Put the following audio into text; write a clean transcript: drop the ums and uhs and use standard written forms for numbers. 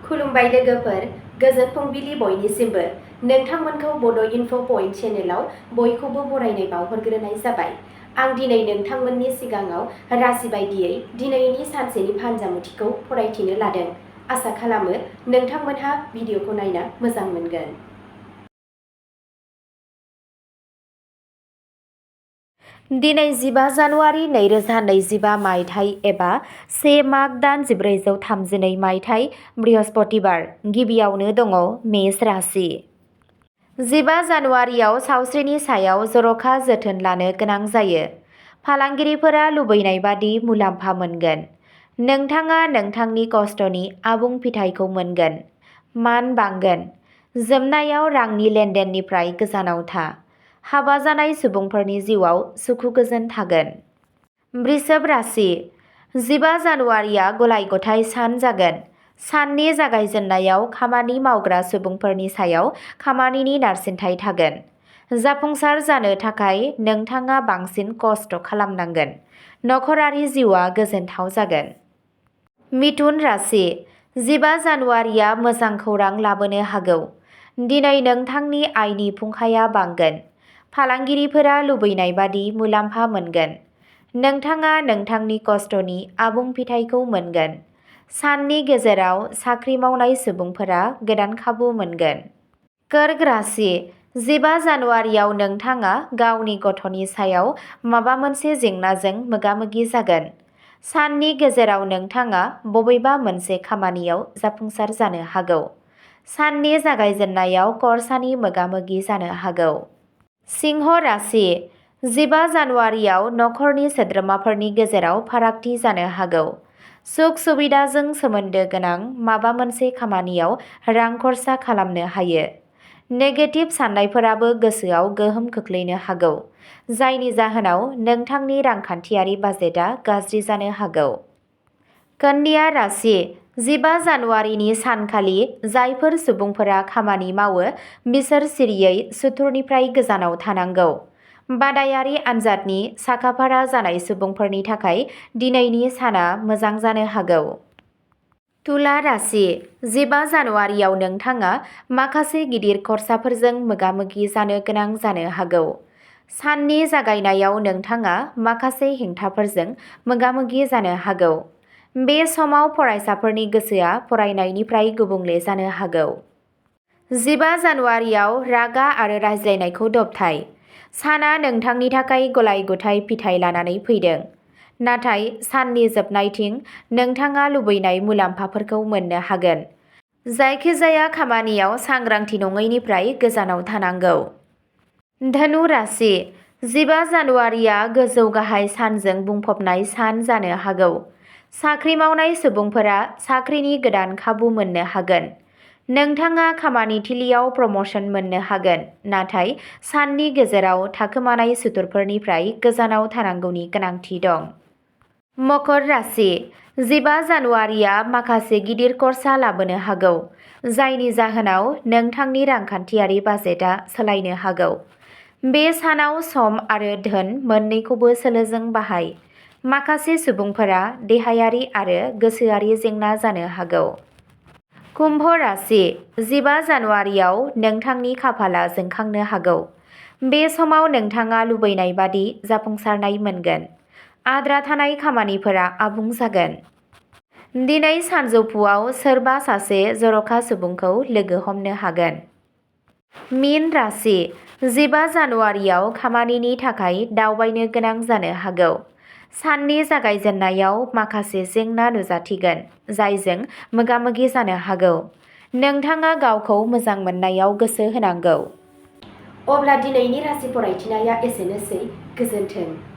खुलुमबाय लोगोफोर, गोजोन फुंबिलि बयनिसिमबो। नोंथांमोनखौ बड' इनफ' पइन्ट चेनेलाव बयखौबो बरायनाय बावहरग्रोनाय जाबाय। आं दिनै नोंथांमोननि सिगाङाव राशि बायदियै दिनैनि सानसेनि फानजामुथिखौ फरायथिनो लादों। आसा खालामो नोंथांमोनहा भिडिअखौ नायना मोजां मोनगोन। दिनै 15 जानुवारि 2025 मायथाइ एबा 1 माघ दान 1432 मायथाइ बृहस्पतिबार। गिबियावनो दङ मेष राशि। 15 जानुवारियाव सावस्रिनि सायाव जर'खा जोथोन लानो गोनां जायो। फालांगिरिफोरा लुबैनाय बादि मुलाम्फा मोनगोन। नोंथाङा नोंथांनि खस्थ'नि आबुं फिथाइखौ मोनगोन। मान बांगोन। जोबनायाव रांनि लेनदेननिफ्राय गोजानाव था। हाबा जानाय सुबुंफोरनि जिउआव सुखु गोजोन थागोन। वृषभ राशि। 15 जानुवारिया गलाय-गथाय सान जागोन। साननि जागायजेननायाव खामानि मावग्रा सुबुंफोरनि सायाव खामानिनि नारसिनथाय थागोन। जाफुंसार जानो थाखाय नोंथाङा बांसिन खस्थ' खालामनांगोन। नखरारि जिउआ गोजोनथाव जागोन। मिथुन राशि। 15 जानुवारिया मोजां खौरां लाबोनो हागौ। दिनै नोंथांनि आयनि फुंखाया बांगोन। फालांगिरिफोरा लुबैनाय बादि मुलाम्फा मोनगोन। नोंथाङा नोंथांनि खस्थ'नि आबुं फिथाइखौ मोनगोन। साननि गेजेराव साख्रि मावनाय सुबुंफोरा गोदान खाबु मोनगोन। कर्क राशि। 15 जानुवारियाव नोंथाङा गावनि गथ'नि सायाव माबा मोनसे जेंनाजों मोगा-मोगि जागोन। साननि गेजेराव नोंथाङा बबेबा मोनसे खामानियाव जाफुंसार जानो हागौ। साननि जागायजेननायाव खरसानि मोगा-मोगि जानो हागौ। सिंह राशि। 15 जानुवारियाव नखरनि सोद्रोमाफोरनि गेजेराव फारागथि जानो हागौ। सुख-सुबिदाजों सोमोन्दो गोनां माबा मोनसे खामानियाव रां खरसा खालामनो हायो। नेगेटिभ साननायफोराबो गोसोआव गोहोम खोख्लैनो हागौ, जायनि जाहोनाव नोंथांनि रांखान्थियारि बाजेटआ गाज्रि जानो हागौ। कन्या राशि। 15 जानुवारिनि सानखालि जायफोर सुबुंफोरा खामानि मावो बिसोर सिरियै सुथुरनिफ्राय गोजानाव थानांगौ। बादायारि आनजादनि साखाफारा जानाय सुबुंफोरनि थाखाय दिनैनि साना मोजां जानो हागौ। तुला राशि। 15 जानुवारियाव नोंथाङा माखासे गिदिर खर्साफोरजों मोगा-मोगि जानो गोनां जानो हागौ। साननि जागायनायाव नोंथाङा माखासे हेंथाफोरजों मोगा-मोगि जानो हागौ। बे समाव फरायसाफोरनि गोसोआ फरायनायनिफ्राय गुबुंले जानो हागौ। 15 जानुवारियाव रागा आरो रायज्लायनायखौ दबथाय। साना नोंथांनि थाखाय गलाय-गथाय फिथाइ लानानै फैदों। नाथाय साननि जोबनायथिं नोंथाङा लुबैनाय मुलाम्फाफोरखौ मोननो हागोन। जायखिजाया खामानियाव सांग्रांथि नङैनिफ्राय गोजानाव थानांगौ। धनु राशि। 15 जानुवारिया गोजौ-गाहाय सानजों बुंफबनाय सान जानो हागौ। साख्रि मावनाय सुबुंफोरा साख्रिनि गोदान खाबु मोननो हागोन। नोंथाङा खामानि थिलियाव प्रम'शन मोननो हागोन, नाथाय साननि गेजेराव थाखोमानाय सुथुरफोरनिफ्राय गोजानाव थानांगौनि गोनांथि दं। मकर राशि। 15 जानुवारिया माखासे गिदिर खर्सा लाबोनो हागौ, जायनि जाहोनाव नोंथांनि रांखान्थियारि बाजेटआ सोलायनो हागौ। बे सानाव सम आरो धोन मोन्नैखौबो सोलोजों बाहाय। माखासे सुबुंफोरा देहायारि आरो गोसोआरि जेंना जानो हागौ। कुम्भ राशि। 15 जानुवारियाव नोंथांनि खाफालआ जोंखांनो हागौ। बे समाव नोंथाङा लुबैनाय बादि जाफुंसारनाय मोनगोन। आद्रा थानाय खामानिफोरा आबुं जागोन। दिनै सानजौफुआव सोरबा सासे जर'खा सुबुंखौ लोगो हमनो हागोन। मीन राशि। 15 जानुवारियाव खामानिनि थाखाय दावबायनो गोनां जानो हागौ। साननि जागायजेननायाव माखासे जेंना नुजाथिगोन, जायजों मोगा-मोगि जानो हागौ। नोंथाङा गावखौ मोजां मोननायाव गोसो होनांगौ। अब्ला दिनैनि राशि फरायथिनाया एसेनोसै। गोजोन्थों।